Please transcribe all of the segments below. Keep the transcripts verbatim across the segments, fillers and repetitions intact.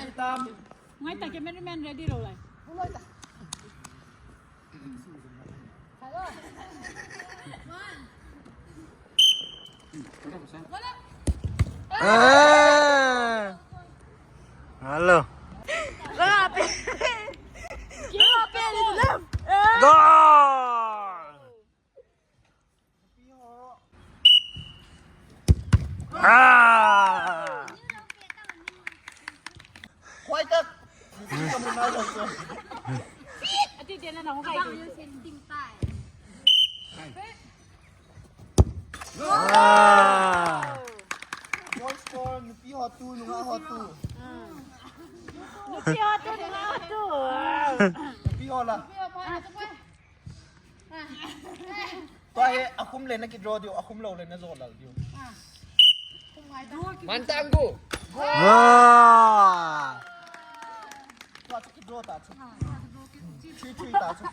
Ngai ta, cameraman ready lou lai. Eh. Hello. Goal! Ah! Khoi tak. Ati dia na na ho kai. Ah! Boys score, nupi ho two, nungah ho two. Nupi ho two, nungah ho two. Nupi ho la. Tua hi akhum le na kidraw diu, akhum lou le na jo lal diu. Mantang gu. Wow. Tua chu kidraw ta chu. Three three ta chu.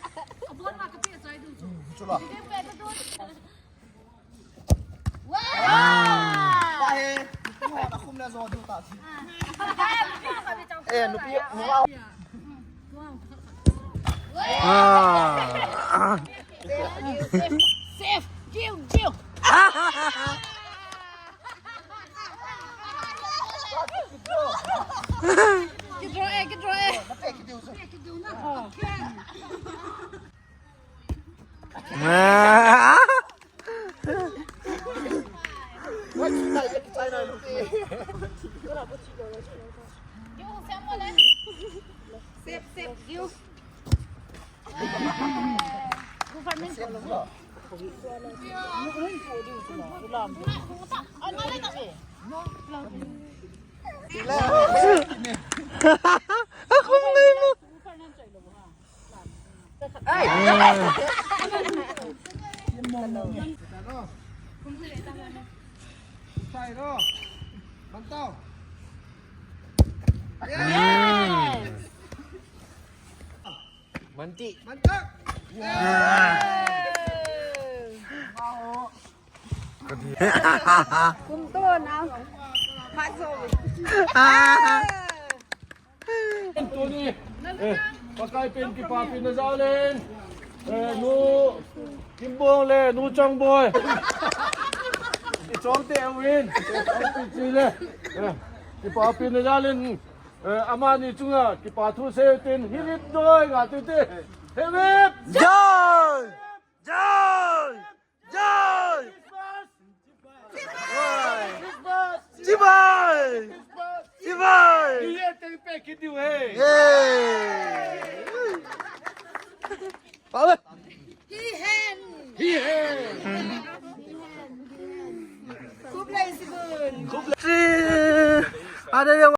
Chu la. Wow. Tua hi nupi ho akhum le jo diu ta chu. Eh, nupi, nupi. Ah. Safe, safe. Jiu, jiu. Kidraw eh, kidraw eh. Ah. Manti. Kumto na. Paso. Tuni, eh, Pakai pen kipapina jal in, eh, nu Kimboi le nu Chongboi. I chom te awin, chom te chi le. Eh, kipapina jal in, eh, amani chunga kipa thu sei tin, hip hip doi nga tu te. Hip hip. Jai! Jai! Jai! Chibai! Chibai! Yay! Hi hen! Hi hen! Khublei chibun! Khublei! Ada dia